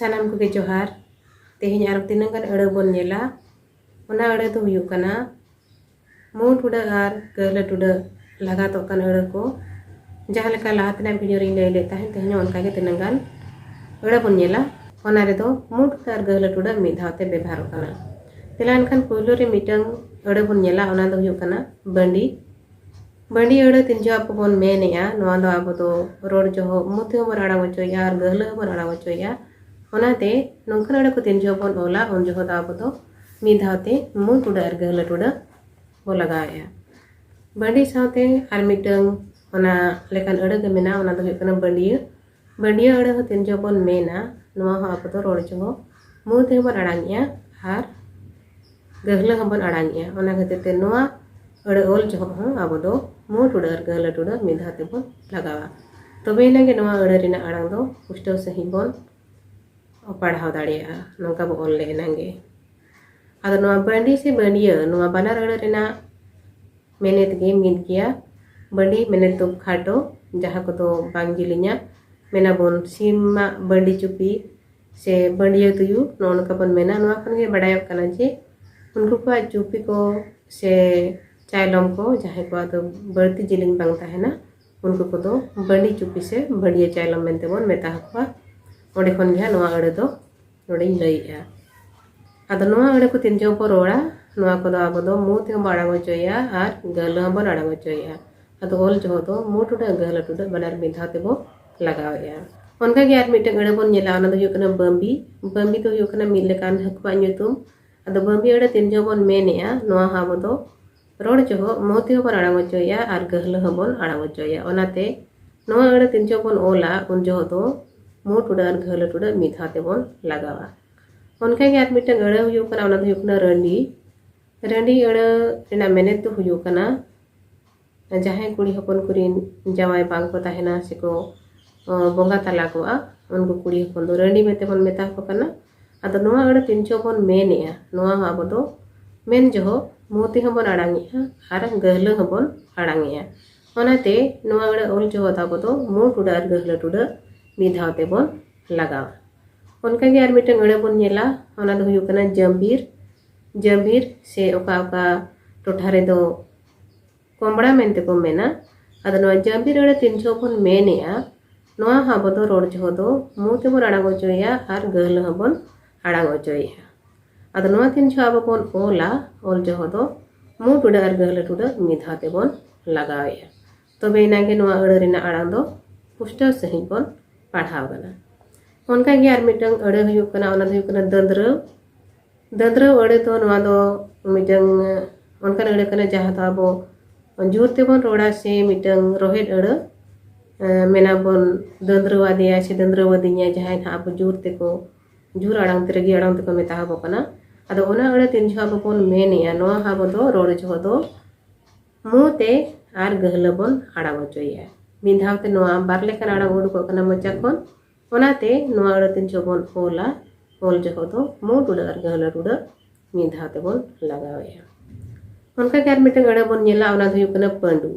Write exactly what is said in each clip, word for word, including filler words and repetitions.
ᱥᱟᱱᱟᱢ ᱠᱚᱜᱮ ᱡᱚᱦᱟᱨ᱾ ᱛᱮᱦᱮᱧ ᱟᱨᱚ ᱛᱤᱱᱟᱹᱝ ᱜᱟᱱ ᱟᱹᱲᱟᱹ ᱵᱚᱱ ᱧᱮᱞᱟ᱾ ᱚᱱᱟ ᱟᱹᱲᱟᱹ ᱫᱚ ᱦᱩᱭᱩᱜ ᱠᱟᱱᱟ ᱢᱩ ᱴᱩᱰᱟᱹᱜ ᱟᱨ ᱜᱟᱹᱦᱞᱟᱹ ᱴᱩᱰᱟᱹᱜ ᱞᱟᱜᱟᱛᱚᱜ ᱠᱟᱱ ᱟᱹᱲᱟᱹ ᱠᱚ᱾ ᱡᱟᱦᱟᱸ ᱞᱮᱠᱟ ᱞᱟᱦᱟ ᱛᱮᱱᱟᱜ ᱵᱷᱤᱰᱤᱭᱳ ᱨᱤᱧ ᱞᱟᱹᱭ ᱞᱮᱫ ᱛᱟᱦᱮᱸᱫ, ᱛᱮᱦᱮᱧ ᱦᱚᱸ ᱚᱱᱠᱟ ᱜᱮ ᱛᱤᱱᱟᱹᱝ ᱜᱟᱱ ᱟᱹᱲᱟᱹ ᱵᱚᱱ ᱧᱮᱞᱟ᱾ ᱚᱱᱟ ᱨᱮᱫᱚ ᱢᱩ ᱴᱩᱰᱟᱹᱜ ᱟᱨ ᱜᱟᱹᱦᱞᱟᱹ ᱴᱩᱰᱟᱹᱜ ᱢᱤᱫ ᱫᱷᱟᱣ ᱛᱮ ᱵᱮᱵᱷᱟᱨᱚᱜ ᱠᱟᱱᱟ᱾ ᱛᱮᱞᱟ ᱮᱱᱠᱷᱟᱱ ᱯᱩᱭᱞᱩ ᱨᱮ ᱢᱤᱫᱴᱟᱝ ᱟᱹᱲᱟᱹ ᱵᱚᱱ ᱧᱮᱞᱟ, ᱚᱱᱟ ᱫᱚ ᱦᱩᱭᱩᱜ ᱠᱟᱱᱟ ᱵᱟᱺᱰᱤ᱾ ᱵᱟᱺᱰᱤ ᱟᱹᱲᱟᱹ ᱛᱤᱱ ᱡᱚᱦᱚᱜ ᱟᱵᱚ ᱵᱚᱱ ᱢᱮᱱᱮᱜᱼᱟ, ᱱᱚᱣᱟ ᱫᱚ ᱟᱵᱚ ᱫᱚ ᱨᱚᱲ ᱡᱚᱦᱚᱜ ᱢᱩ ᱛᱮᱦᱚᱸ ᱵᱚᱱ ᱟᱲᱟᱝ ᱚᱪᱚᱭᱮᱜᱼᱟ ᱟᱨ ᱜᱟᱹᱦᱞᱟᱹ ᱦᱚᱸᱵᱚᱱ ᱟᱲᱟᱝ ᱚᱪᱚᱭᱮᱜᱼᱟ᱾ ᱚᱱᱟᱛᱮ ᱱᱚᱝᱠᱟᱱ ᱟᱹᱲᱟᱹ ᱠᱚ ᱛᱤᱱ ᱡᱚᱦᱚᱜ ᱵᱚᱱ ᱚᱞᱟ, ᱩᱱ ᱡᱚᱦᱚᱜ ᱫᱚ ᱟᱵᱚ ᱫᱚ ᱢᱤᱫ ᱫᱷᱟᱣ ᱛᱮ ᱢᱩ ᱴᱩᱰᱟᱹᱜ ᱟᱨ ᱜᱟᱹᱦᱞᱟᱹ ᱴᱩᱰᱟᱹᱜ ᱵᱚ ᱞᱟᱜᱟᱣᱮᱜᱼᱟ᱾ ᱵᱟᱺᱰᱤ ᱥᱟᱶᱛᱮ ᱟᱨ ᱢᱤᱫᱴᱟᱝ ᱚᱱᱟ ᱞᱮᱠᱟᱱ ᱟᱹᱲᱟᱹ ᱜᱮ ᱢᱮᱱᱟᱜᱼᱟ, ᱚᱱᱟ ᱫᱚ ᱦᱩᱭᱩᱜ ᱠᱟᱱᱟ ᱵᱟᱺᱰᱤᱭᱟᱹ᱾ ᱵᱟᱺᱰᱤᱭᱟᱹ ᱟᱹᱲᱟᱹ ᱦᱚᱸ ᱛᱤᱱ ᱡᱚᱦᱚᱜ ᱵᱚᱱ ᱢᱮᱱᱟ, ᱱᱚᱣᱟ ᱦᱚᱸ ᱟᱵᱚ ᱫᱚ ᱨᱚᱲ ᱡᱚᱦᱚᱜ ᱢᱩ ᱛᱮᱦᱚᱸ ᱵᱚᱱ ᱟᱲᱟᱝᱮᱜᱼᱟ ᱟᱨ ᱜᱟᱹᱦᱞᱟᱹ ᱦᱚᱸᱵᱚᱱ ᱟᱲᱟᱝᱮᱜᱼᱟ᱾ ᱚᱱᱟ ᱠᱷᱟᱹᱛᱤᱨ ᱛᱮ ᱱᱚᱣᱟ ᱟᱹᱲᱟᱹ ᱚᱞ ᱡᱚᱦᱚᱜ ᱦᱚᱸ ᱟᱵᱚ ᱫᱚ ᱢᱩ ᱴᱩᱰᱟᱹᱜ ᱟᱨ ᱜᱟᱹᱦᱞᱟᱹ ᱴᱩᱰᱟᱹᱜ ᱢᱤᱫ ᱫᱷᱟᱣ ᱛᱮᱵᱚᱱ ᱞᱟᱜᱟᱣᱟ᱾ ᱛᱚᱵᱮ ᱮᱱᱟᱝ ᱜᱮ ᱱᱚᱣᱟ ᱟᱹᱲᱟᱹ ᱨᱮᱱᱟᱜ ᱟᱲᱟᱝ ᱫᱚ ᱯᱩᱥᱴᱟᱹᱣ ᱥᱟᱺᱦᱤᱡ ᱵᱚᱱ ᱯᱟᱲᱦᱟᱣ ᱫᱟᱲᱮᱭᱟᱜᱼᱟ, ᱱᱚᱝᱠᱟ ᱵᱚ ᱚᱞ ᱞᱮ ᱮᱱᱟᱝ ᱜᱮ᱾ ᱟᱫᱚ ᱱᱚᱣᱟ ᱵᱟᱺᱰᱤ ᱥᱮ ᱵᱟᱺᱰᱤᱭᱟᱹ, ᱱᱚᱣᱟ ᱵᱟᱱᱟᱨ ᱟᱹᱲᱟᱹ ᱨᱮᱱᱟᱜ ᱢᱮᱱᱮᱛ ᱜᱮ ᱢᱤᱫ ᱜᱮᱭᱟ᱾ ᱵᱟᱺᱰᱤ ᱢᱮᱱᱮᱛ ᱫᱚ ᱠᱷᱟᱴᱚ, ᱡᱟᱦᱟᱸ ᱠᱚᱫᱚ ᱵᱟᱝ ᱡᱤᱞᱤᱧᱟ, ᱢᱮᱱᱟᱵᱚᱱ ᱥᱤᱢᱟᱜ ᱵᱟᱺᱰᱤ ᱪᱩᱯᱤ ᱥᱮ ᱵᱟᱺᱰᱤᱭᱟᱹ ᱛᱩᱭᱩ, ᱱᱚᱜᱼᱚ ᱱᱚᱝᱠᱟ ᱵᱚᱱ ᱢᱮᱱᱟ᱾ ᱱᱚᱣᱟ ᱠᱷᱚᱱ ᱜᱮ ᱵᱟᱰᱟᱭᱚᱜ ᱠᱟᱱᱟ ᱡᱮ ᱩᱱᱠᱩ ᱠᱚᱣᱟᱜ ᱪᱩᱯᱤ ᱠᱚ ᱥᱮ ᱪᱟᱭᱞᱚᱢ ᱠᱚ, ᱡᱟᱦᱟᱸᱭ ᱠᱚᱣᱟᱜ ᱫᱚ ᱵᱟᱹᱲᱛᱤ ᱡᱤᱞᱤᱧ ᱵᱟᱝ ᱛᱟᱦᱮᱱᱟ, ᱩᱱᱠᱩ ᱠᱚᱫᱚ ᱵᱟᱺᱰᱤ ᱪᱩᱯᱤ ᱥᱮ ᱵᱟᱺᱰᱤᱭᱟᱹ ᱪᱟᱭᱞᱚᱢ ᱢᱮᱱᱛᱮ ᱵᱚᱱ ᱢᱮᱛᱟ ᱟᱠᱚᱣᱟ᱾ ᱚᱸᱰᱮ ᱠᱷᱚᱱ ᱜᱮ ᱦᱟᱸᱜ ᱱᱚᱣᱟ ᱟᱹᱲᱟᱹ ᱫᱚ ᱱᱚᱰᱮᱧ ᱞᱟᱹᱭᱮᱜᱼᱟ᱾ ᱟᱫᱚ ᱱᱚᱣᱟ ᱟᱹᱲᱟᱹ ᱠᱚ ᱛᱤᱱ ᱡᱚᱦᱚᱜ ᱵᱚ ᱨᱚᱲᱟ, ᱱᱚᱣᱟ ᱠᱚᱫᱚ ᱟᱵᱚ ᱫᱚ ᱢᱩ ᱛᱮᱦᱚᱸ ᱵᱚ ᱟᱲᱟᱝ ᱚᱪᱚᱭᱮᱜᱼᱟ ᱟᱨ ᱜᱟᱹᱦᱞᱟᱹ ᱦᱚᱸᱵᱚᱱ ᱟᱲᱟᱝ ᱚᱪᱚᱭᱮᱜᱼᱟ᱾ ᱟᱫᱚ ᱚᱞ ᱡᱚᱦᱚᱜ ᱫᱚ ᱢᱩ ᱴᱩᱰᱟᱹᱜ ᱜᱟᱹᱦᱞᱟᱹ ᱴᱩᱰᱟᱹᱜ ᱵᱟᱱᱟᱨ ᱢᱤᱫ ᱫᱷᱟᱣ ᱛᱮᱵᱚ ᱞᱟᱜᱟᱣᱮᱜᱼᱟ᱾ ᱚᱱᱠᱟ ᱜᱮ ᱟᱨ ᱢᱤᱫᱴᱟᱝ ᱟᱹᱲᱟᱹ ᱵᱚᱱ ᱧᱮᱞᱟ, ᱚᱱᱟ ᱫᱚ ᱦᱩᱭᱩᱜ ᱠᱟᱱᱟ ᱵᱟᱹᱢᱵᱤ᱾ ᱵᱟᱹᱢᱵᱤ ᱫᱚ ᱦᱩᱭᱩᱜ ᱠᱟᱱᱟ ᱢᱤᱫ ᱞᱮᱠᱟᱱ ᱦᱟᱹᱠᱩᱣᱟᱜ ᱧᱩᱛᱩᱢ᱾ ᱟᱫᱚ ᱵᱟᱹᱢᱵᱤ ᱟᱹᱲᱟᱹ ᱛᱤᱱ ᱡᱚᱦᱚᱜ ᱵᱚᱱ ᱢᱮᱱᱮᱜᱼᱟ, ᱱᱚᱣᱟ ᱦᱚᱸ ᱟᱵᱚ ᱫᱚ ᱨᱚᱲ ᱡᱚᱦᱚᱜ ᱢᱩ ᱛᱮᱦᱚᱸ ᱵᱚᱱ ᱟᱲᱟᱝ ᱚᱪᱚᱭᱮᱜᱼᱟ ᱟᱨ ᱜᱟᱹᱦᱞᱟᱹ ᱦᱚᱸᱵᱚᱱ ᱟᱲᱟᱝ ᱚᱪᱚᱭᱮᱜᱼᱟ᱾ ᱚᱱᱟᱛᱮ ᱱᱚᱣᱟ ᱟᱹᱲᱟᱹ ᱛᱤᱱ ᱡᱚᱦᱚᱜ ᱵᱚᱱ ᱚᱞᱟ, ᱩᱱ ᱡᱚᱦᱚᱜ ᱫᱚ ᱢᱩ ᱴᱩᱰᱟᱹᱜ ᱟᱨ ᱜᱟᱹᱦᱞᱟᱹ ᱴᱩᱰᱟᱹᱜ ᱢᱤᱫ ᱫᱷᱟᱣ ᱛᱮᱵᱚᱱ ᱞᱟᱜᱟᱣᱟ᱾ ᱚᱱᱠᱟ ᱜᱮ ᱟᱨ ᱢᱤᱫᱴᱟᱝ ᱟᱹᱲᱟᱹ ᱦᱩᱭᱩᱜ ᱠᱟᱱᱟ, ᱚᱱᱟ ᱫᱚ ᱦᱩᱭᱩᱜ ᱠᱟᱱᱟ ᱨᱟᱺᱰᱤ᱾ ᱨᱟᱺᱰᱤ ᱟᱹᱲᱟᱹ ᱨᱮᱱᱟᱜ ᱢᱮᱱᱮᱛ ᱫᱚ ᱦᱩᱭᱩᱜ ᱠᱟᱱᱟ, ᱡᱟᱦᱟᱸᱭ ᱠᱩᱲᱤ ᱦᱚᱯᱚᱱ ᱠᱚᱨᱮᱱ ᱡᱟᱶᱟᱭ ᱵᱟᱝ ᱠᱚ ᱛᱟᱦᱮᱱᱟ ᱥᱮᱠᱚ, ᱚ, ᱵᱚᱸᱜᱟ ᱛᱟᱞᱟ ᱠᱚᱜᱼᱟ, ᱩᱱᱠᱩ ᱠᱩᱲᱤ ᱦᱚᱯᱚᱱ ᱫᱚ ᱨᱟᱺᱰᱤ ᱢᱮᱱᱛᱮ ᱵᱚᱱ ᱢᱮᱛᱟ ᱠᱚ ᱠᱟᱱᱟ᱾ ᱟᱫᱚ ᱱᱚᱣᱟ ᱟᱹᱲᱟᱹ ᱛᱤᱱ ᱡᱚᱦᱚᱜ ᱵᱚᱱ ᱢᱮᱱᱮᱜᱼᱟ, ᱱᱚᱣᱟ ᱦᱚᱸ ᱟᱵᱚ ᱫᱚ ᱢᱮᱱ ᱡᱚᱦᱚᱜ ᱢᱩ ᱛᱮᱦᱚᱸ ᱵᱚᱱ ᱟᱲᱟᱝᱮᱜᱼᱟ ᱟᱨ ᱜᱟᱹᱦᱞᱟᱹ ᱦᱚᱸᱵᱚᱱ ᱟᱲᱟᱝᱮᱜᱼᱟ᱾ ᱚᱱᱟᱛᱮ ᱱᱚᱣᱟ ᱟᱹᱲᱟᱹ ᱚᱞ ᱡᱚᱦᱚᱜ ᱫᱚ ᱟᱵᱚ ᱫᱚ ᱢᱩ ᱴᱩᱰᱟᱹᱜ ᱟᱨ ᱜᱟᱹᱦᱞᱟᱹ ᱴᱩᱰᱟᱹᱜ ᱢᱤᱫ ᱫᱷᱟᱣ ᱛᱮᱵᱚᱱ ᱞᱟᱜᱟᱣᱟ᱾ ᱚᱱᱠᱟᱜᱮ ᱟᱨ ᱢᱤᱫᱴᱟᱝ ᱟᱹᱲᱟᱹ ᱵᱚᱱ ᱧᱮᱞᱟ, ᱚᱱᱟ ᱫᱚ ᱦᱩᱭᱩᱜ ᱠᱟᱱᱟ ᱡᱟᱹᱵᱤᱨ᱾ ᱡᱟᱹᱵᱤᱨ ᱥᱮ ᱚᱠᱟ ᱚᱠᱟ ᱴᱚᱴᱷᱟ ᱨᱮᱫᱚ ᱠᱚᱢᱵᱽᱲᱟ ᱢᱮᱱᱛᱮ ᱠᱚ ᱢᱮᱱᱟ᱾ ᱟᱫᱚ ᱱᱚᱣᱟ ᱡᱟᱹᱵᱤᱨ ᱟᱹᱲᱟᱹ ᱛᱤᱱ ᱡᱚᱦᱚᱜ ᱵᱚᱱ ᱢᱮᱱᱮᱜᱼᱟ, ᱱᱚᱣᱟ ᱦᱚᱸ ᱟᱵᱚ ᱫᱚ ᱨᱚᱲ ᱡᱚᱦᱚᱜ ᱫᱚ ᱢᱩ ᱛᱮᱵᱚᱱ ᱟᱲᱟᱝ ᱚᱪᱚᱭᱮᱜᱼᱟ ᱟᱨ ᱜᱟᱹᱦᱞᱟᱹ ᱦᱚᱸᱵᱚᱱ ᱟᱲᱟᱝ ᱚᱪᱚᱭᱮᱜᱼᱟ᱾ ᱟᱫᱚ ᱱᱚᱣᱟ ᱛᱤᱱ ᱡᱚᱦᱚᱜ ᱟᱵᱚ ᱵᱚᱱ ᱚᱞᱟ, ᱚᱞ ᱡᱚᱦᱚᱜ ᱫᱚ ᱢᱩ ᱴᱩᱰᱟᱹᱜ ᱟᱨ ᱜᱟᱹᱦᱞᱟᱹ ᱴᱩᱰᱟᱹᱜ ᱢᱤᱫ ᱫᱷᱟᱣ ᱛᱮᱵᱚᱱ ᱞᱟᱜᱟᱣᱮᱜᱼᱟ᱾ ᱛᱚᱵᱮ ᱮᱱᱟᱝ ᱜᱮ ᱱᱚᱣᱟ ᱟᱹᱲᱟᱹ ᱨᱮᱱᱟᱜ ᱟᱲᱟᱝ ᱫᱚ ᱯᱩᱥᱴᱟᱹᱣ ᱥᱟᱺᱦᱤᱡ ᱵᱚᱱ ᱯᱟᱲᱦᱟᱣ ᱠᱟᱱᱟ᱾ ᱚᱱᱠᱟᱜᱮ ᱟᱨ ᱢᱤᱫᱴᱟᱝ ᱟᱹᱲᱟᱹ ᱦᱩᱭᱩᱜ ᱠᱟᱱᱟ, ᱚᱱᱟ ᱫᱚ ᱦᱩᱭᱩᱜ ᱠᱟᱱᱟ ᱫᱟᱹᱫᱽᱨᱟᱹᱣ᱾ ᱫᱟᱹᱫᱽᱨᱟᱹᱣ ᱟᱹᱲᱟᱹ ᱫᱚ ᱱᱚᱣᱟ ᱫᱚ ᱢᱤᱫᱴᱟᱝ ᱚᱱᱠᱟᱱ ᱟᱹᱲᱟᱹ ᱠᱟᱱᱟ ᱡᱟᱦᱟᱸ ᱫᱚ ᱟᱵᱚ ᱡᱳᱨ ᱛᱮᱵᱚᱱ ᱨᱚᱲᱟ ᱥᱮ ᱢᱤᱫᱴᱟᱝ ᱨᱚᱦᱮᱫ ᱟᱹᱲᱟᱹ, ᱮ, ᱢᱮᱱᱟᱵᱚᱱ ᱫᱟᱹᱫᱽᱨᱟᱹᱣ ᱟᱫᱮᱭᱟ ᱥᱮ ᱫᱟᱹᱫᱽᱨᱟᱹᱣ ᱟᱹᱫᱤᱧᱟ, ᱡᱟᱦᱟᱸᱭ ᱱᱟᱦᱟᱜ ᱟᱵᱚ ᱡᱳᱨ ᱛᱮᱠᱚ, ᱡᱳᱨ ᱟᱲᱟᱝ ᱛᱮ, ᱨᱟᱹᱜᱤ ᱟᱲᱟᱝ ᱛᱮᱠᱚ ᱢᱮᱛᱟ ᱟᱵᱚ ᱠᱟᱱᱟ᱾ ᱟᱫᱚ ᱚᱱᱟ ᱟᱹᱲᱟᱹ ᱛᱤᱱ ᱡᱚᱦᱚᱜ ᱟᱵᱚ ᱵᱚᱱ ᱢᱮᱱᱮᱜᱼᱟ, ᱱᱚᱣᱟ ᱦᱚᱸ ᱟᱵᱚ ᱫᱚ ᱨᱚᱲ ᱡᱚᱦᱚᱜ ᱫᱚ ᱢᱩ ᱛᱮ ᱟᱨ ᱜᱟᱹᱦᱞᱟᱹ ᱵᱚᱱ ᱟᱲᱟᱝ ᱚᱪᱚᱭᱮᱜᱼᱟ᱾ ᱢᱤᱫ ᱫᱷᱟᱣ ᱛᱮ ᱱᱚᱣᱟ ᱵᱟᱨ ᱞᱮᱠᱟᱱ ᱟᱲᱟᱝ ᱩᱰᱩᱠᱚᱜ ᱠᱟᱱᱟ ᱢᱚᱪᱟ ᱠᱷᱚᱱ, ᱚᱱᱟᱛᱮ ᱱᱚᱣᱟ ᱟᱹᱲᱟᱹ ᱛᱤᱱ ᱡᱚᱦᱚᱜ ᱵᱚᱱ ᱚᱞᱟ, ᱚᱞ ᱡᱚᱦᱚᱜ ᱫᱚ ᱢᱩ ᱴᱩᱰᱟᱹᱜ ᱟᱨ ᱜᱟᱹᱦᱞᱟᱹ ᱴᱩᱰᱟᱹᱜ ᱢᱤᱫ ᱫᱷᱟᱣ ᱛᱮᱵᱚᱱ ᱞᱟᱜᱟᱣᱮᱜᱼᱟ᱾ ᱚᱱᱠᱟᱜᱮ ᱟᱨ ᱢᱤᱫᱴᱟᱝ ᱟᱹᱲᱟᱹ ᱵᱚᱱ ᱧᱮᱞᱟ, ᱚᱱᱟ ᱫᱚ ᱦᱩᱭᱩᱜ ᱠᱟᱱᱟ ᱯᱟᱹᱰᱩ᱾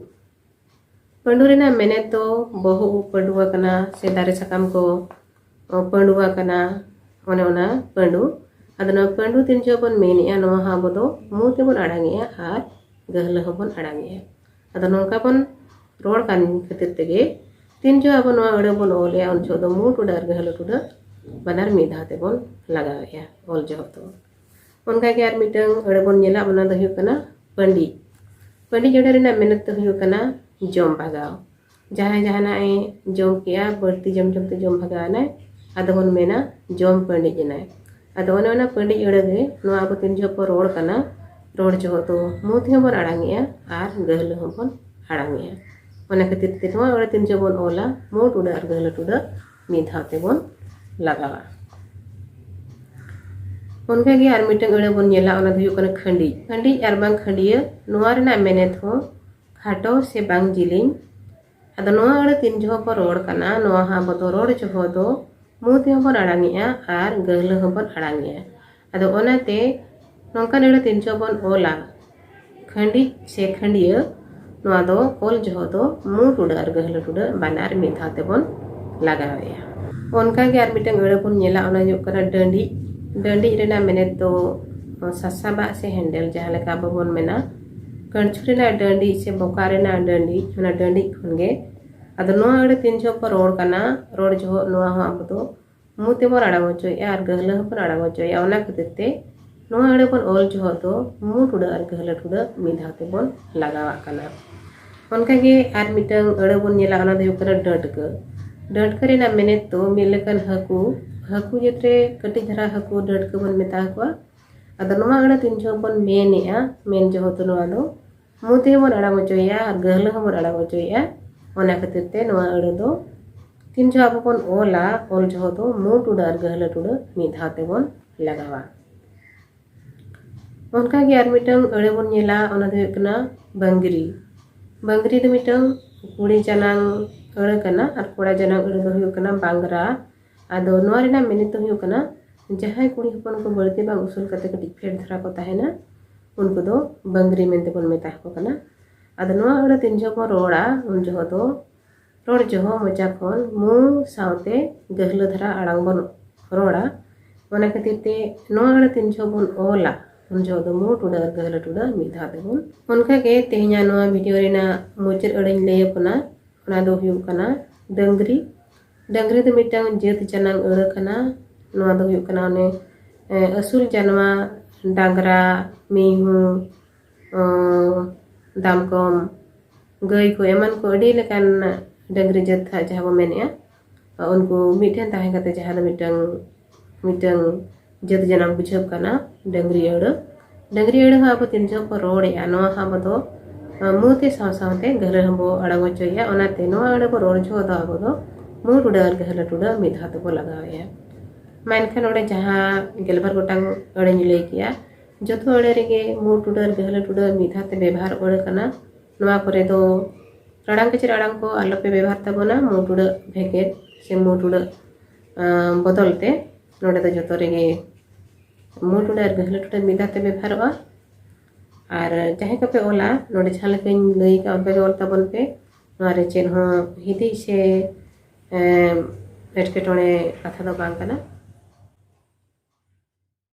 ᱯᱟᱹᱰᱩ ᱨᱮᱱᱟᱜ ᱢᱮᱱᱮᱛ ᱫᱚ ᱵᱚᱦᱚᱜ ᱩᱵ ᱯᱟᱹᱰᱩ ᱟᱠᱟᱱᱟ ᱥᱮ ᱫᱟᱨᱮ ᱥᱟᱠᱟᱢ ᱠᱚ, ᱚ, ᱯᱟᱹᱰᱩ ᱟᱠᱟᱱᱟ, ᱚᱱᱮ ᱚᱱᱟ ᱯᱟᱹᱰᱩ᱾ ᱟᱫᱚ ᱱᱚᱣᱟ ᱯᱟᱹᱰᱩ ᱛᱤᱱ ᱡᱚᱦᱚᱜ ᱵᱚᱱ ᱢᱮᱱᱮᱜᱼᱟ, ᱱᱚᱣᱟ ᱦᱚᱸ ᱟᱵᱚ ᱫᱚ ᱢᱩ ᱛᱮᱵᱚᱱ ᱟᱲᱟᱝᱮᱜᱼᱟ ᱟᱨ ᱜᱟᱹᱦᱞᱟᱹ ᱦᱚᱸᱵᱚᱱ ᱟᱲᱟᱝᱮᱜᱼᱟ᱾ ᱟᱫᱚ ᱱᱚᱝᱠᱟ ᱵᱚᱱ ᱨᱚᱲ ᱠᱟᱱ ᱠᱷᱟᱹᱛᱤᱨ ᱛᱮᱜᱮ ᱛᱤᱱ ᱡᱚᱦᱚᱜ ᱟᱵᱚ ᱱᱚᱣᱟ ᱟᱹᱲᱟᱹ ᱵᱚᱱ ᱚᱞᱮᱜᱼᱟ, ᱩᱱ ᱡᱚᱦᱚᱜ ᱫᱚ ᱢᱩ ᱴᱩᱰᱟᱹᱜ ᱟᱨ ᱜᱟᱹᱦᱞᱟᱹ ᱴᱩᱰᱟᱹᱜ ᱵᱟᱱᱟᱨ ᱢᱤᱫ ᱫᱷᱟᱣ ᱛᱮᱵᱚᱱ ᱞᱟᱜᱟᱣᱮᱜᱼᱟ ᱚᱞ ᱡᱚᱦᱚᱜ ᱫᱚ᱾ ᱚᱱᱠᱟᱜᱮ ᱟᱨ ᱢᱤᱫᱴᱟᱝ ᱟᱹᱲᱟᱹ ᱵᱚᱱ ᱧᱮᱞᱟ, ᱚᱱᱟ ᱫᱚ ᱦᱩᱭᱩᱜ ᱠᱟᱱᱟ ᱯᱟᱹᱰᱤᱡ᱾ ᱯᱟᱹᱰᱤᱡ ᱟᱹᱲᱟᱹ ᱨᱮᱱᱟᱜ ᱢᱮᱱᱮᱛ ᱫᱚ ᱦᱩᱭᱩᱜ ᱠᱟᱱᱟ ᱡᱚᱢ ᱵᱷᱟᱜᱟᱣ᱾ ᱡᱟᱦᱟᱸᱭ ᱡᱟᱦᱟᱱᱟᱜ ᱮ ᱡᱚᱢ ᱠᱮᱜᱼᱟ, ᱵᱟᱹᱲᱛᱤ ᱡᱚᱢ ᱡᱚᱢ ᱛᱮ ᱡᱚᱢ ᱵᱷᱟᱜᱟᱣ ᱮᱱᱟᱭ, ᱟᱫᱚ ᱵᱚᱱ ᱢᱮᱱᱟ ᱡᱚᱢ ᱯᱟᱹᱰᱤᱡ ᱮᱱᱟᱭ᱾ ᱟᱫᱚ ᱚᱱᱮ ᱚᱱᱟ ᱯᱟᱹᱰᱤᱡ ᱟᱹᱲᱟᱹ ᱜᱮ ᱱᱚᱣᱟ ᱟᱵᱚ ᱛᱤᱱ ᱡᱚᱦᱚᱜ ᱵᱚ ᱨᱚᱲ ᱠᱟᱱᱟ, ᱨᱚᱲ ᱡᱚᱦᱚᱜ ᱫᱚ ᱢᱩ ᱛᱮᱦᱚᱸ ᱵᱚᱱ ᱟᱲᱟᱝᱮᱜᱼᱟ ᱟᱨ ᱜᱟᱹᱦᱞᱟᱹ ᱦᱚᱸᱵᱚᱱ ᱟᱲᱟᱝᱮᱜᱼᱟ᱾ ᱚᱱᱟ ᱠᱷᱟᱹᱛᱤᱨ ᱛᱮ ᱱᱚᱣᱟ ᱟᱹᱲᱟᱹ ᱛᱤᱱ ᱡᱚᱦᱚᱜ ᱵᱚᱱ ᱚᱞᱟ, ᱢᱩ ᱴᱩᱰᱟᱹᱜ ᱟᱨ ᱜᱟᱹᱦᱞᱟᱹ ᱴᱩᱰᱟᱹᱜ ᱢᱤᱫ ᱫᱷᱟᱣ ᱛᱮᱵᱚᱱ ᱞᱟᱜᱟᱣᱟ᱾ ᱚᱱᱠᱟᱜᱮ ᱟᱨ ᱢᱤᱫᱴᱟᱝ ᱟᱹᱲᱟᱹ ᱵᱚᱱ ᱧᱮᱞᱟ, ᱚᱱᱟ ᱫᱚ ᱦᱩᱭᱩᱜ ᱠᱟᱱᱟ ᱠᱷᱟᱹᱰᱤᱡ᱾ ᱠᱷᱟᱹᱰᱤᱡ ᱟᱨ ᱵᱟᱝ ᱠᱷᱟᱹᱰᱭᱟᱹ, ᱱᱚᱣᱟ ᱨᱮᱱᱟᱜ ᱢᱮᱱᱮᱛ ᱦᱚᱸ ᱠᱷᱟᱴᱚ ᱥᱮ ᱵᱟᱝ ᱡᱤᱞᱤᱧ᱾ ᱟᱫᱚ ᱱᱚᱣᱟ ᱟᱹᱲᱟᱹ ᱛᱤᱱ ᱡᱚᱦᱚᱜ ᱵᱚ ᱨᱚᱲ ᱠᱟᱱᱟ, ᱱᱚᱣᱟ ᱦᱚᱸ ᱟᱵᱚ ᱫᱚ ᱨᱚᱲ ᱡᱚᱦᱚᱜ ᱫᱚ ᱢᱩ ᱛᱮᱦᱚᱸ ᱵᱚᱱ ᱟᱲᱟᱝᱮᱜᱼᱟ ᱟᱨ ᱜᱟᱹᱦᱞᱟᱹ ᱦᱚᱸᱵᱚᱱ ᱟᱲᱟᱝᱮᱜᱼᱟ᱾ ᱟᱫᱚ ᱚᱱᱟᱛᱮ ᱱᱚᱝᱠᱟᱱ ᱟᱹᱲᱟᱹ ᱛᱤᱱ ᱡᱚᱦᱚᱜ ᱵᱚᱱ ᱚᱞᱟ, ᱠᱷᱟᱹᱰᱤᱡ ᱥᱮ ᱠᱷᱟᱹᱰᱭᱟᱹ, ᱱᱚᱣᱟ ᱫᱚ ᱚᱞ ᱡᱚᱦᱚᱜ ᱫᱚ ᱢᱩ ᱴᱩᱰᱟᱹᱜ ᱟᱨ ᱜᱟᱹᱦᱞᱟᱹ ᱴᱩᱰᱟᱹᱜ ᱵᱟᱱᱟᱨ ᱢᱤᱫ ᱫᱷᱟᱣ ᱛᱮᱵᱚᱱ ᱞᱟᱜᱟᱣᱮᱜᱼᱟ᱾ ᱚᱱᱠᱟᱜᱮ ᱟᱨ ᱢᱤᱫᱴᱟᱝ ᱟᱹᱲᱟᱹ ᱵᱚᱱ ᱧᱮᱞᱟ, ᱚᱱᱟ ᱦᱩᱭᱩᱜ ᱠᱟᱱᱟ ᱰᱟᱹᱰᱤᱡ᱾ ᱰᱟᱹᱰᱤᱡ ᱨᱮᱱᱟᱜ ᱢᱮᱱᱮᱛ ᱫᱚ ᱥᱟᱥᱟᱵᱟᱜ ᱥᱮ ᱦᱮᱱᱰᱮᱞ, ᱡᱟᱦᱟᱸ ᱞᱮᱠᱟ ᱟᱵᱚ ᱵᱚᱱ ᱢᱮᱱᱟ ᱠᱟᱹᱲᱪᱩ ᱨᱮᱱᱟᱜ ᱰᱟᱹᱰᱤᱡ ᱥᱮ ᱵᱚᱠᱟ ᱨᱮᱱᱟᱜ ᱰᱟᱹᱰᱤᱡ, ᱚᱱᱟ ᱰᱟᱹᱰᱤᱡ ᱠᱷᱚᱱᱜᱮ᱾ ᱟᱫᱚ ᱱᱚᱣᱟ ᱟᱹᱲᱟᱹ ᱛᱤᱱ ᱡᱚᱦᱚᱜ ᱵᱚᱱ ᱨᱚᱲ ᱠᱟᱱᱟ, ᱨᱚᱲ ᱡᱚᱦᱚᱜ ᱱᱚᱣᱟ ᱦᱚᱸ ᱟᱵᱚ ᱫᱚ ᱢᱩ ᱛᱮᱵᱚᱱ ᱟᱲᱟᱝ ᱦᱚᱪᱚᱭᱮᱫᱼᱟ ᱟᱨ ᱜᱟᱹᱦᱞᱟᱹ ᱦᱚᱸᱵᱚᱱ ᱟᱲᱟᱝ ᱦᱚᱪᱚᱭᱮᱫᱼᱟ᱾ ᱚᱱᱟ ᱠᱷᱟᱹᱛᱤᱨ ᱛᱮ ᱱᱚᱣᱟ ᱟᱹᱲᱟᱹ ᱵᱚᱱ ᱚᱞ ᱡᱚᱦᱚᱜ ᱫᱚ ᱢᱩ ᱴᱩᱰᱟᱹᱜ ᱟᱨ ᱜᱟᱹᱦᱞᱟᱹ ᱴᱩᱰᱟᱹᱜ ᱢᱤᱫ ᱫᱷᱟᱣ ᱛᱮᱵᱚᱱ ᱞᱟᱜᱟᱣᱟᱜ ᱠᱟᱱᱟ᱾ ᱚᱱᱠᱟᱜᱮ ᱟᱨ ᱢᱤᱫᱴᱟᱝ ᱟᱹᱲᱟᱹ ᱵᱚᱱ ᱧᱮᱞᱟ, ᱚᱱᱟ ᱫᱚ ᱦᱩᱭᱩᱜ ᱠᱟᱱᱟ ᱰᱟᱹᱴᱠᱟᱹ᱾ ᱰᱟᱹᱴᱠᱟᱹ ᱨᱮᱱᱟᱜ ᱢᱮᱱᱮᱛ ᱫᱚ ᱢᱤᱫ ᱞᱮᱠᱟᱱ ᱦᱟᱹᱠᱩ, ᱦᱟᱹᱠᱩ ᱡᱟᱹᱛ ᱨᱮ ᱠᱟᱹᱴᱤᱡ ᱫᱷᱟᱨᱟ ᱦᱟᱹᱠᱩ ᱰᱟᱹᱴᱠᱟᱹ ᱵᱚᱱ ᱢᱮᱛᱟ ᱠᱚᱣᱟ᱾ ᱟᱫᱚ ᱱᱚᱣᱟ ᱟᱹᱲᱟᱹ ᱛᱤᱱ ᱡᱚᱦᱚᱜ ᱵᱚᱱ ᱢᱮᱱᱮᱜᱼᱟ, ᱢᱮᱱ ᱡᱚᱦᱚᱜ ᱫᱚ ᱱᱚᱣᱟ ᱫᱚ ᱢᱩ ᱛᱮᱵᱚᱱ ᱟᱲᱟᱝ ᱦᱚᱪᱚᱭᱮᱫᱼᱟ ᱟᱨ ᱜᱟᱹᱦᱞᱟᱹ ᱦᱚᱸᱵᱚᱱ ᱟᱲᱟᱝ ᱦᱚᱪᱚᱭᱮᱫᱼᱟ᱾ ᱚᱱᱟ ᱠᱷᱟᱹᱛᱤᱨ ᱛᱮ ᱱᱚᱣᱟ ᱟᱹᱲᱟᱹ ᱫᱚ ᱛᱤᱱ ᱡᱚᱦᱚᱜ ᱟᱵᱚ ᱵᱚᱱ ᱚᱞᱟ, ᱚᱞ ᱡᱚᱦᱚᱜ ᱫᱚ ᱢᱩ ᱴᱩᱰᱟᱹᱜ ᱟᱨ ᱜᱟᱹᱦᱞᱟᱹ ᱴᱩᱰᱟᱹᱜ ᱢᱤᱫ ᱫᱷᱟᱣ ᱛᱮᱵᱚᱱ ᱞᱟᱜᱟᱣᱟ᱾ ᱚᱱᱠᱟᱜᱮ ᱟᱨ ᱢᱤᱫᱴᱟᱝ ᱟᱹᱲᱟᱹ ᱵᱚᱱ ᱧᱮᱞᱟ, ᱚᱱᱟ ᱫᱚ ᱦᱩᱭᱩᱜ ᱠᱟᱱᱟ ᱵᱟᱝᱜᱽᱨᱤ᱾ ᱵᱟᱝᱜᱽᱨᱤ ᱫᱚ ᱢᱤᱫᱴᱟᱝ ᱠᱩᱲᱤ ᱡᱟᱱᱟᱝ ᱟᱹᱲᱟᱹ ᱠᱟᱱᱟ ᱟᱨ ᱠᱚᱲᱟ ᱡᱟᱱᱟᱝ ᱟᱹᱲᱟᱹ ᱫᱚ ᱦᱩᱭᱩᱜ ᱠᱟᱱᱟ ᱵᱟᱝᱜᱽᱨᱟ᱾ ᱟᱫᱚ ᱱᱚᱣᱟ ᱨᱮᱱᱟᱜ ᱢᱮᱱᱮᱛ ᱫᱚ ᱦᱩᱭᱩᱜ ᱠᱟᱱᱟ ᱡᱟᱦᱟᱸᱭ ᱠᱩᱲᱤ ᱦᱚᱯᱚᱱ ᱠᱚ ᱵᱟᱹᱲᱛᱤ ᱵᱟᱝ ᱩᱥᱩᱞ ᱠᱟᱛᱮ ᱠᱟᱹᱴᱤᱡ ᱯᱷᱮᱰ ᱫᱷᱟᱨᱟ ᱠᱚ ᱛᱟᱦᱮᱱᱟ, ᱩᱱᱠᱩ ᱫᱚ ᱵᱟᱝᱜᱽᱨᱤ ᱢᱮᱱᱛᱮ ᱵᱚᱱ ᱢᱮᱛᱟ ᱠᱚ ᱠᱟᱱᱟ᱾ ᱟᱫᱚ ᱱᱚᱣᱟ ᱟᱹᱲᱟᱹ ᱛᱤᱱ ᱡᱚᱦᱚᱜ ᱵᱚᱱ ᱨᱚᱲᱟ, ᱩᱱ ᱡᱚᱦᱚᱜ ᱫᱚ ᱨᱚᱲ ᱡᱚᱦᱚᱜ ᱢᱚᱪᱟ ᱠᱷᱚᱱ ᱢᱩ ᱥᱟᱶᱛᱮ ᱜᱟᱹᱦᱞᱟᱹ ᱫᱷᱟᱨᱟ ᱟᱲᱟᱝ ᱵᱚᱱ ᱨᱚᱲᱟ᱾ ᱚᱱᱟ ᱠᱷᱟᱹᱛᱤᱨ ᱛᱮ ᱱᱚᱣᱟ ᱟᱹᱲᱟᱹ ᱛᱤᱱ ᱡᱚᱦᱚᱜ ᱵᱚᱱ ᱚᱞᱟ, ᱩᱱ ᱡᱚᱦᱚᱜ ᱫᱚ ᱢᱩ ᱴᱩᱰᱟᱹᱜ ᱟᱨ ᱜᱟᱹᱦᱞᱟᱹ ᱴᱩᱰᱟᱹᱜ ᱢᱤᱫ ᱫᱷᱟᱣ ᱛᱮᱵᱚᱱ᱾ ᱚᱱᱠᱟᱜᱮ ᱛᱮᱦᱮᱧᱟᱜ ᱱᱚᱣᱟ ᱵᱷᱤᱰᱤᱭᱳ ᱨᱮᱱᱟᱜ ᱢᱩᱪᱟᱹᱫ ᱟᱹᱲᱟᱹᱧ ᱞᱟᱹᱭ ᱟᱵᱚᱱᱟ, ᱚᱱᱟ ᱫᱚ ᱦᱩᱭᱩᱜ ᱠᱟᱱᱟ ᱰᱟᱹᱝᱨᱤ᱾ ᱰᱟᱹᱝᱨᱤ ᱫᱚ ᱢᱤᱫᱴᱟᱝ ᱡᱟᱹᱛ ᱡᱟᱱᱟᱝ ᱟᱹᱲᱟᱹ ᱠᱟᱱᱟ᱾ ᱱᱚᱣᱟ ᱫᱚ ᱦᱩᱭᱩᱜ ᱠᱟᱱᱟ ᱚᱱᱮ, ᱮ, ᱟᱹᱥᱩᱞ ᱡᱟᱱᱣᱟᱨ, ᱰᱟᱝᱨᱟ, ᱢᱤᱦᱩ, ᱚ, ᱫᱟᱢᱠᱚᱢ, ᱜᱟᱹᱭ ᱠᱚ ᱮᱢᱟᱱ ᱠᱚ ᱟᱹᱰᱤ ᱞᱮᱠᱟᱱ ᱰᱟᱹᱝᱨᱤ ᱡᱟᱹᱛ ᱦᱟᱸᱜ ᱡᱟᱦᱟᱸ ᱵᱚ ᱢᱮᱱᱮᱜᱼᱟ, ᱩᱱᱠᱩ ᱢᱤᱫᱴᱷᱮᱱ ᱛᱟᱦᱮᱸ ᱠᱟᱛᱮ ᱡᱟᱦᱟᱸ ᱫᱚ ᱢᱤᱫᱴᱟᱝ, ᱢᱤᱫᱴᱟᱝ ᱡᱟᱹᱛ ᱡᱟᱱᱟᱢ ᱵᱩᱡᱷᱟᱹᱜ ᱠᱟᱱᱟ ᱰᱟᱹᱝᱨᱤ ᱟᱹᱲᱟᱹ᱾ ᱰᱟᱹᱝᱨᱤ ᱟᱹᱲᱟᱹ ᱦᱚᱸ ᱟᱵᱚ ᱛᱤᱱ ᱡᱚᱦᱚᱜ ᱵᱚ ᱨᱚᱲᱮᱜᱼᱟ, ᱱᱚᱣᱟ ᱦᱚᱸ ᱟᱵᱚ ᱫᱚ, ᱟᱸ, ᱢᱩ ᱛᱮ ᱥᱟᱶ ᱥᱟᱶᱛᱮ ᱜᱟᱹᱦᱞᱟᱹ ᱦᱚᱸᱵᱚ ᱟᱲᱟᱝ ᱦᱚᱪᱚᱭᱮᱜᱼᱟ᱾ ᱚᱱᱟᱛᱮ ᱱᱚᱣᱟ ᱟᱹᱲᱟᱹ ᱵᱚ ᱨᱚᱲ ᱡᱚᱦᱚᱜ ᱫᱚ ᱟᱵᱚ ᱫᱚ ᱢᱩ ᱴᱩᱰᱟᱹᱜ ᱟᱨ ᱜᱟᱹᱦᱞᱟᱹ ᱴᱩᱰᱟᱹᱜ ᱢᱤᱫ ᱫᱷᱟᱣ ᱛᱮᱵᱚ ᱞᱟᱜᱟᱣᱮᱜᱼᱟ᱾ ᱢᱟ ᱮᱱᱠᱷᱟᱱ ᱚᱸᱰᱮ ᱡᱟᱦᱟᱸ ᱜᱮᱞᱵᱟᱨ ᱜᱚᱴᱟᱝ ᱟᱹᱲᱟᱹᱧ ᱞᱟᱹᱭ ᱠᱮᱜᱼᱟ, ᱡᱚᱛᱚ ᱟᱹᱲᱟᱹ ᱨᱮᱜᱮ ᱢᱩ ᱴᱩᱰᱟᱹᱜ ᱟᱨ ᱜᱟᱹᱦᱞᱟᱹ ᱴᱩᱰᱟᱹᱜ ᱢᱤᱫ ᱫᱷᱟᱣ ᱛᱮ ᱵᱮᱵᱷᱟᱨ ᱟᱹᱲᱟᱹ ᱠᱟᱱᱟ᱾ ᱱᱚᱣᱟ ᱠᱚᱨᱮ ᱫᱚ ᱨᱟᱲᱟᱝ ᱠᱟᱹᱪᱨᱟᱹ ᱟᱲᱟᱝ ᱠᱚ ᱟᱞᱚᱯᱮ ᱵᱮᱵᱷᱟᱨ ᱛᱟᱵᱚᱱᱟ, ᱢᱩ ᱴᱩᱰᱟᱹᱜ ᱵᱷᱮᱜᱮᱫ ᱥᱮ ᱢᱩ ᱴᱩᱰᱟᱹᱜ, ᱟᱸ, ᱵᱚᱫᱚᱞ ᱛᱮ᱾ ᱱᱚᱰᱮ ᱫᱚ ᱡᱚᱛᱚ ᱨᱮᱜᱮ ᱢᱩ ᱴᱩᱰᱟᱹᱜ ᱟᱨ ᱜᱟᱹᱦᱞᱟᱹ ᱴᱩᱰᱟᱹᱜ ᱢᱤᱫ ᱫᱷᱟᱣ ᱛᱮ ᱵᱮᱵᱷᱟᱨᱚᱜᱼᱟ᱾ ᱟᱨ ᱡᱟᱦᱟᱸᱭ ᱠᱚᱯᱮ ᱚᱞᱟ, ᱱᱚᱰᱮ ᱡᱟᱦᱟᱸ ᱞᱮᱠᱟᱧ ᱞᱟᱹᱭ ᱟᱠᱟᱫ, ᱚᱱᱠᱟ ᱜᱮ ᱚᱞ ᱛᱟᱵᱚᱱ ᱯᱮ᱾ ᱱᱚᱣᱟ ᱨᱮ ᱪᱮᱫ ᱦᱚᱸ ᱦᱤᱫᱤᱡ ᱥᱮ, ᱮᱸ, ᱮᱴᱠᱮᱴᱚᱬᱮ ᱠᱟᱛᱷᱟ ᱫᱚ ᱵᱟᱝ ᱠᱟᱱᱟ᱾